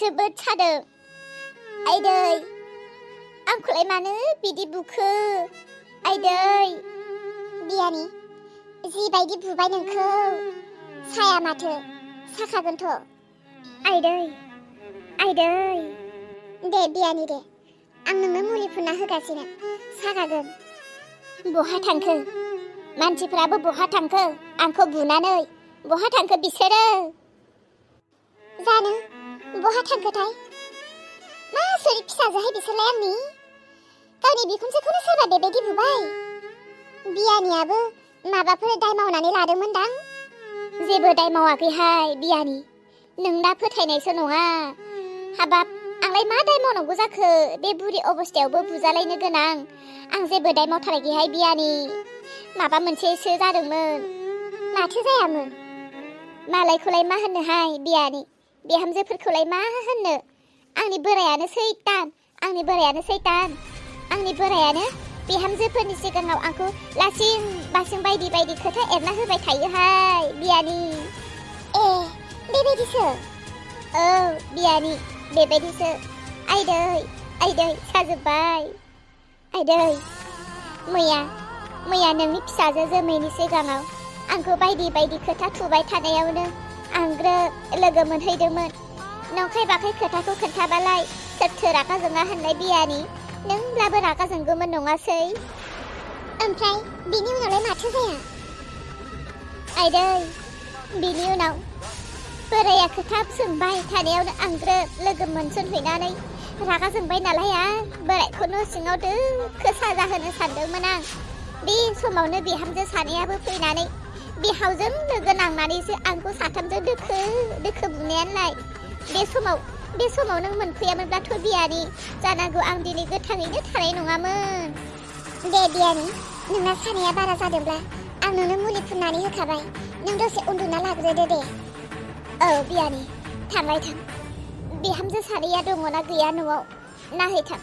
जोबोद सादों आइदै आंखौलाय मानो बिदि बुखो आइदै बियानि जिबायदि बुबाय नोंखौ साया माथो साखागोनथ' आइदै दे बियानि दे आं नोंनो मुलि फुनना होगासिनो सागागोन बहा थांखो मानसिफ्राबो बहा थांखो आंखौ बुनानै बहा थांखो बिसोरो जानो बहा थांखोथाय मा सोरि फिसाजोहाय बिसोरलाय आंनि गावनि बिखुनजोखौनो सोरबा बेबायदि बुबाय बियानियाबो माबाफोर दाय मावनानै लादोंमोनदां जेबो दाय मावाखैहाय बियानि नोंना फोथायनायसो नङा हाबाब आंलाय मा दाय मावनांगौ जाखो बे बुरि अबस्थायावबो बुजालायनो गोनां आं जेबो दाय मावथाराखैहाय बियानि माबा मोनसेसो जादोंमोन माथो जायामोन मालायखौलाय मा होननोहाय बियानि बिहामजोफोरखौलाय मा होननो आंनि बोरायानो सैतान आंनि बोरायानो बिहामजोफोरनि सिगाङाव आंखौ लासिं बासिं बायदि बायदि खोथा एरना होबाय थायोहाय बियानि बेबायदिसो औ बियानि बेबायदिसो आइदै साजोब्बाय आइदै मैया नोंनि फिसाजो जोमैनि सिगाङाव आंखौ बायदि बायदि खोथा थुबाय थानायावनो आं ग्रोब लोगो मोनहैदोंमोन नंखाय बाखाय खोथाखौ खोन्थाबालाय सोरथो रागा जोङा होननाय बियानि नोंब्लाबो रागा जोंगौमोन नङासै ओमफ्राय बिनि उनावलाय माथो जाया आइदै बिनि उनाव बोराया खोथा सोंबाय थानायावनो आं ग्रोब लोगो मोनसनहैनानै रागा जोंबाय नालाय आं बोरायखौ न' सिङाव दोखो साजा होनो सानदोंमोन आं बे समावनो बिहामजो सानैयाबो फैनानै बिहावजों लोगो नांनानैसो आंखौ साथामजों दोखो बुनायानोलाय बे समाव नों मोनफैयामोनब्लाथ' बियानि जानांगौ आं दिनै गोथाङैनो थानाय नङामोन दे बियानि नोंना सानाया बारा जादोंब्ला आं नोंनो मुलि फुननानै होखाबाय नों दसे उन्दुना लाग्रोदो दे औ बियानि थांबाय थां बिहामजो सानैया दङना गैया न'आव नाहैथां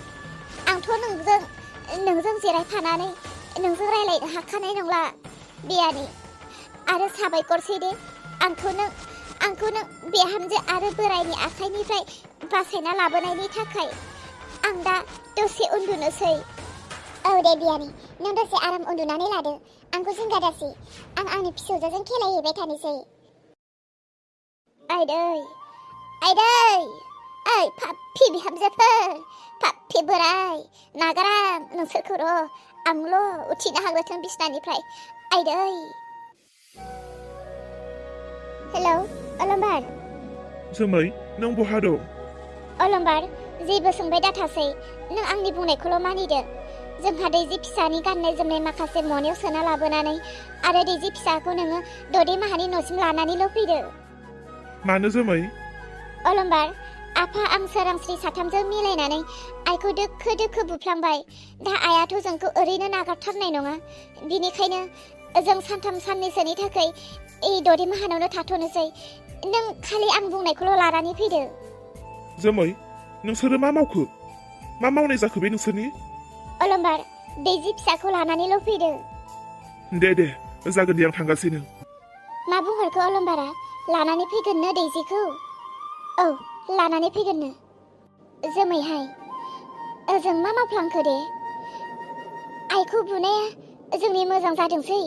आंथ' नोंजों जिरायफानानै नोंजों रायलायनो हाखानाय नंला बियानि आरो साबायखरसै दे आंखौ नों बिहामजो आरो बोरायनि आखाइनिफ्राय बासायना लाबोनायनि थाखाय आं दा दसे उन्दुनोसै औ दे बियानि नों दसे आराम उन्दुनानै लादो आंखौ जिंगा दासि आं आंनि फिसौजोजों खेलायहैबाय थानोसै आइदै ओइ पाप्पि बिहामजोफोर पाप्पि बोराय नागारा नोंसोरखौ र' आंल' उथिनो हाग्रोथों बिसनानिफ्राय आइदै हेलौ अलंबार जोमै नों बहा दं अलंबार जेबो सोंबाय दाथासै नों आंनि बुंनायखौल' मानिदो जोंहा दैजि फिसानि गाननाय जोमनाय माखासे मनायाव सोना लाबोनानै आरो दैजि फिसाखौ नोङो द'दे माहानि न'सिम लानानैल' फैदो मानो जोमै अलंबार आफा आं सोरांस्रि साथामजों मिलायनानै आइखौ दोखो बुफ्लांबाय दा आइयाथ' जोंखौ ओरैनो नागारथारनाय नङा बिनिखायनो जों सानथाम साननैसोनि थाखाय द'दे माहानावनो थाथ'नोसै नों खालि आं बुंनायखौल' लानानै फैदो जोमै नोंसोरो मा मावखो मा मावनाय जाखो बे नोंसोरनि अलंबार दैजि फिसाखौ लानानैल' फैदो दे जागोन दे आं थांगासिनो मा बुंहरखो अलंबारा लानानै फैगोननो दैजिखौ औ लानानै फैगोननो जोमैहाय ओजों मा मावफ्लांखो दे आइखौ बुनाया जोंनि मोजां जादोंसै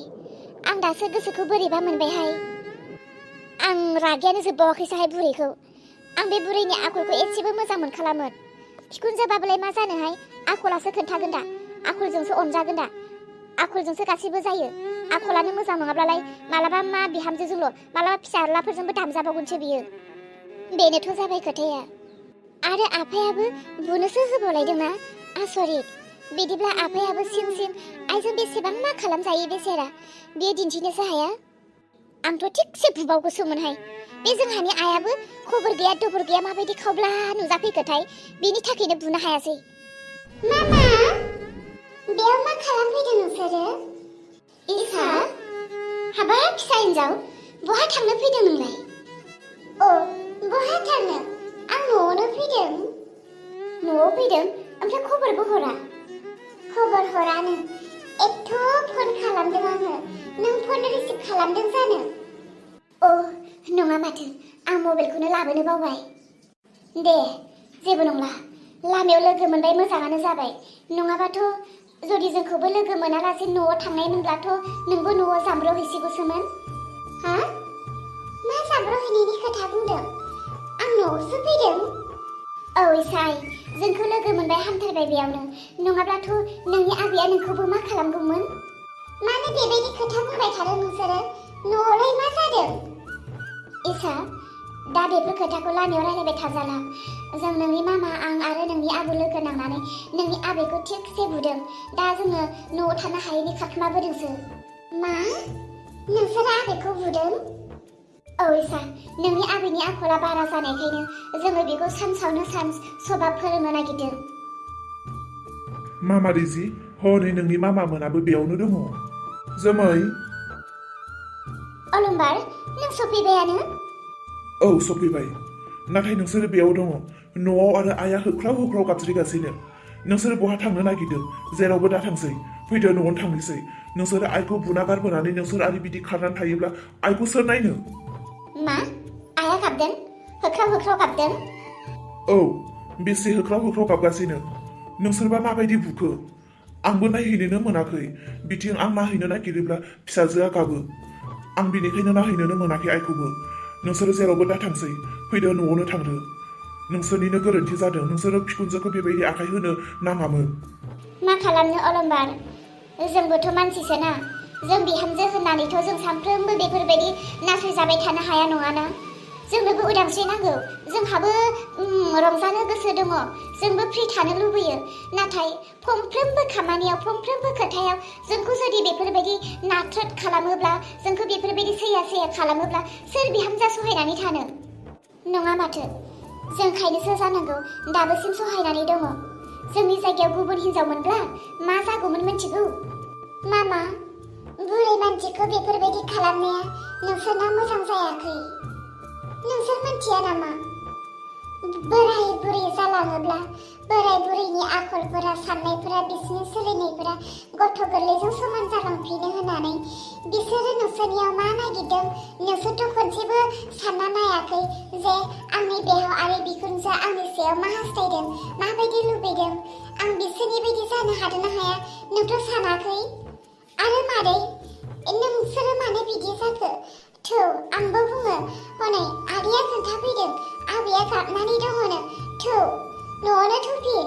आं दासो गोसोखौ बोरैबा मोनबायहाय आं रागायानो जोबबावाखैसोहाय बुरैखौ आं बे बुरैनि आखलखौ एसेबो मोजां मोनखालामोन बिखुनजोबाबोलाय मा जानोहाय आखलासो खोन्थागोन दा आखलजोंसो अनजागोन दा आखलजोंसो गासैबो जायो आखलानो मोजां नङाब्लालाय मालाबा मा बिहामजोजोंल' मालाबा फिसाज्लाफोरजोंबो दामजाबावगोनसो बियो बेनोथ' जाबाय खोथाया आरो आफायाबो बुनोसो होबावलायदोंना आसरित बिदिब्ला आफायाबो सिं आइजों बेसेबां मा खालामजायो बेसेरा बियो दिन्थिनोसो हाया आंथ' थिगसे बुबावगौसोमोनहाय बे जोंहानि आइयाबो खबर गैया दबर गैया माबायदि खावब्ला नुजाफैखोथाय बेनि थाखायनो बुनो हायासै मामा बेयाव मा खालामफैदों नोंसोरो इसा हाबाब फिसा हिन्जाव बहा थांनो फैदों नोंलाय बहा थांनो आं न'आवनो फैदों ओमफ्राय खबरबो हरा खबर हरानो एथ' फन खालामदों आङो नों फन रिसिभ खालामदों जानो नङा माथो आं मबाइलखौनो लाबोनो बावबाय दे जेबो नंला लामायाव लोगो मोनबाय मोजाङानो जाबाय नङाबाथ' जुदि जोंखौबो लोगो मोनालासे न'आव थांनायमोनब्लाथ' नोंबो न'आव जामब्र'हैसिगौसोमोन हा मा जामब्र'हैनायनि खोथा बुंदों आं न'आवसो फैदों औ इसाय जोंखौ लोगो मोनबाय हामथारबाय बेयावनो नङाब्लाथ' नोंनि आबैया नोंखौबो मा खालामगौमोन मानो बेबायदि खोथा बुंबाय थादों नोंसोरो न'आवलाय मा जादों इसा दा बेफोर खोथाखौ लामायाव रायलायबाय थाजाला जों नोंनि मामा आं आरो नोंनि आबौ लोगो नांनानै नोंनि आबैखौ थिगसे बुदों दा जोङो न'आव थानो हायैनि खारखोमाबोदोंसो मा नोंसोर आबैखौ बुदों औ इसा नोंनि आबैनि आखला बारा जानायखायनो जोङो बेखौ सानसावनो सान सभाब फोरोंनो नागिरदों मामा रिजि हनै नोंनि मामा मोनाबो बेयावनो दङ जोमै अलंबार नों सफैबायानो औ सफैबाय नाथाय नोंसोरो बेयाव दङ न'आव आरो आइया होख्राव होख्राव गाबज्रिगासिनो नोंसोरो बहा थांनो नागिरदों जेरावबो दा थांसै फैदो न'आवनो थांनोसै नोंसोरो आइखौ बुना गारबोनानै नोंसोर आरो बिदि खारनानै थायोब्ला आइखौ सोर नायनो मा आइया गाबदों होख्राव होख्राव गाबदों औ बेसे होख्राव होख्राव गाबगासिनो नोंसोरबा माबायदि बुखो आंबो नायहैनोनो मोनाखै बिथिं आं नायहैनो नागिरोब्ला फिसाजोआ गाबो आं बेनिखायनो नायहैनोनो मोनाखै आइखौबो नोंसोरो जेरावबो दा थांसै फैदो न'आवनो थांदो नोंसोरनिनो गोरोन्थि जादों नोंसोरो बिखुनजोखौ बेबायदि आखाइ होनो नाङामोन मा खालामनो अलंबार जोंबोथ' मानसिसो ना जों बिहामजो होननानैथ' जों सानफ्रोमबो बेफोरबायदि नासयजाबाय थानो हाया नङाना जोंनोबो उदांस्रि नांगौ जोंहाबो रंजानो गोसो दङ जोंबो फ्रि थानो लुबैयो नाथाय फंफ्रोमबो खामानियाव फंफ्रोमबो खोथायाव जोंखौ जुदि बेफोरबायदि नाथ्रोद खालामोब्ला जोंखौ बेफोरबायदि सैया सैया खालामोब्ला सोर बिहामजा सहायनानै थानो नङा माथो जों खायनोसो जानांगौ दाबोसिम सहायनानै दङ जोंनि जायगायाव गुबुन हिनजाव मोनब्ला मा जागौमोन मिथिगौ मामा बुरै मानसिखौ बेफोरबायदि खालामनाया नोंसोरना मोजां जायाखै नोंसोर मिथिया नामा बोराय बुरै जालाङोब्ला बोराय बुरैनि आखलफोरा साननायफोरा बिसोरनि सोलिनायफोरा गथ' गोरलैजों समान जालांफिनो होननानै बिसोरो नोंसोरनियाव मा नागिरदों नोंसोरथ' खनसेबो सानना नायाखै जे आंनि बेहाव आरो बिखुनजोआ आंनि सायाव मा हास्थायदों माबायदि लुबैदों आं बिसोरनि बायदि जानो हादों ना हाया नोंथ' सानाखै आरो मादै नोंसोरो मानो बिदि जाखो थौ आंबो बुङो हनै आदैया खोन्थाफैदों आबैया गाबनानै दङनो थौ न'आवनो थौफिन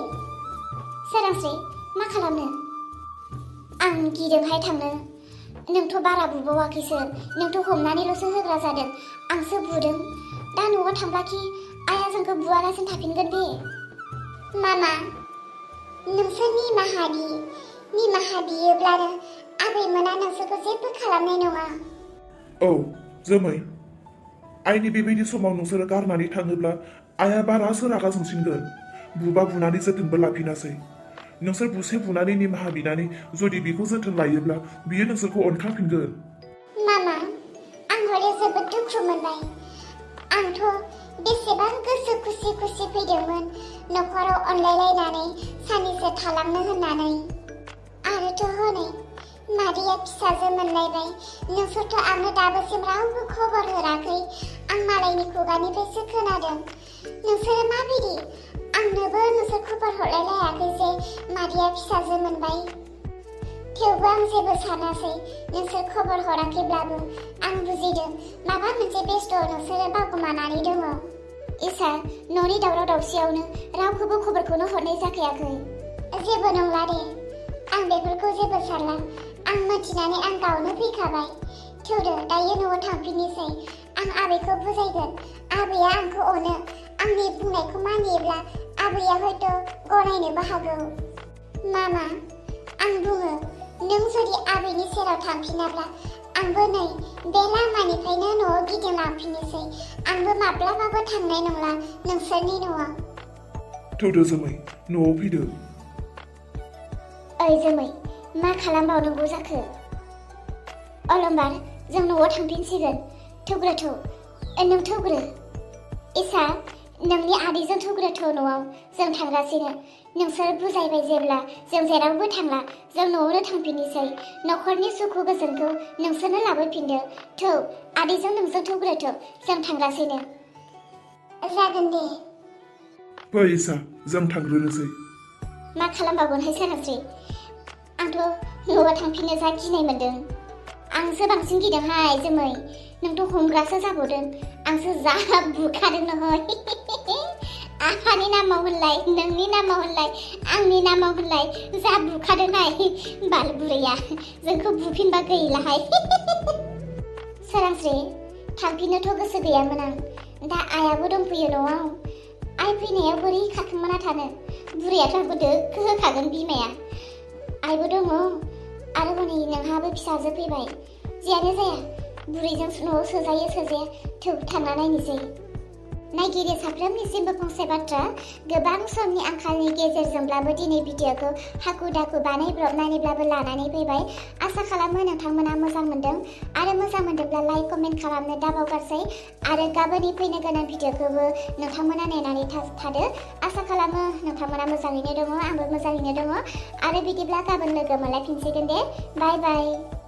सोरांस्रि मा खालामनो आं गिदोंहाय थांनो नोंथ' बारा बुबावाखैसो नोंथ' हमनानैल'सो होग्रा जादों आंसो बुदों दा न'आव थांब्लाखि आइया जोंखौ बुवालासिनो थाफिनगोन बे मामा नोंसोर निमाहा बियोब्लानो आबैमोना नोंसोरखौ जेबो खालामनाय नङा औ जोमै आइनि बेबायदि समाव नोंसोरो गारनानै थाङोब्ला आइया बारासो रागा जोंसिनगोन बुबा बुनानै जोथोनबो लाफिनासै नोंसोर बुसे बुनानै निमाहा बिनानै जुदि बेखौ जोथोन लायोब्ला बियो नोंसोरखौ अनखांफिनगोन मामा आं हले जोबोद दुखु मोनबाय आंथ' बेसेबां गोसो खुसि खुसि फैदोंमोन न'खराव अनलायलायनानै सानैसो थालांनो होननानै आरोथ' हनै मादैया फिसाजो मोनलायबाय नोंसोरथ' आंनो दाबोसिम रावबो खबर हराखै आं मालायनि खुगानिफ्रायसो खोनादों नोंसोरो माबायदि आंनोबो नोंसोर खबर हरलायलायाखै जे मादैया फिसाजो मोनबाय थेवबो आं जेबो सानासै नोंसोर खबर हराखैब्लाबो आं बुजिदों माबा मोनसे बेस्थ' नोंसोरो बावगोमानानै दङ इसा न'नि दावराव दावसियावनो रावखौबो खबरखौनो हरनाय जाखायाखै जेबो नंला दे आं बेफोरखौ जेबो सानला आं मिथिनानै आं गावनो फैखाबाय थौदो दायो न'आव थांफिननोसै आं आबैखौ बुजायगोन आबैया आंखौ अनो आंनि बुंनायखौ मानियोब्ला आबैया हयथ' गनायनोबो हागौ मामा आं बुङो नों जुदि आबैनि सेराव थांफिनाब्ला आंबो नै बे लामानिफ्रायनो न'आव गिदिंलांफिननोसै आंबो माब्लाबाबो थांनाय नंला नोंसोरनि न'आव थौदो जोमै न'आव फैदो ओइ जोमै मा खालामबावनांगौ जाखो अलंबार जों न'आव थांफिनसिगोन थौग्रो थौ नों थौग्रो इसा नोंनि आदैजों थौग्रो थौ न'आव जों थांगासिनो नोंसोर बुजायबाय जेब्ला जों जेरावबो थांला जों न'आवनो थांफिननोसै न'खरनि सुखु गोजोनखौ नोंसोरनो लाबोफिनदो थौ आदैजों नोंजों थौग्रो थौ जों थांगासिनो जागोन दे फै इसा जों थांग्रोनोसै। मा खालामबावगोनहाय सोरांस्रि? आंथ' न'आव थांफिननो जा गिनाय मोनदों। आंसो बांसिन गिदोंहाय जोमै। नोंथ' हमग्रासो जाबावदों। आंसो जा बुखादों नहय। आफानि नामाव होनलाय, नोंनि नामाव होनलाय, आंनि नामाव होनलाय जा बुखादोंहाय बाल बुरैया। जोंखौ बुफिनबा गैलाहाय। सोरांस्रि, थांफिननोथ' गोसो गैयामोन आं। दा आइयाबो दंफैयो न'आव। आइ फैनायाव बोरै खारखोमाना थानो? बुरैयाथ' आंखौ दोखो होखागोन बिमाया। आइबो दङ आरो हनै नोंहाबो फिसाजो फैबाय। जियानो जाया, बुरैजों न'आव सोजायो सोजाया थौ थांना नायनोसै। नायगिरि साफ्रोमनिसिमबो फंसे बाथ्रा, गोबां समनि आंखालनि गेजेरजोंब्लाबो दिनै भिडिअखौ हाखु दाखु बानायब्रबनानैब्लाबो लानानै फैबाय। आसा खालामो नोंथांमोना मोजां मोनदों आरो मोजां मोनदोंब्ला लाइक कमेन्ट खालामनो दाबावगारसै आरो गाबोननि फैनो गोनां भिडिअखौबो नोंथांमोना नेनानै थादो। आसा खालामो नोंथांमोना मोजाङैनो दङ, आंबो मोजाङैनो दङ आरो बिदिब्ला गाबोन लोगो मोनलायफिनसिगोन दे। बाय बाय।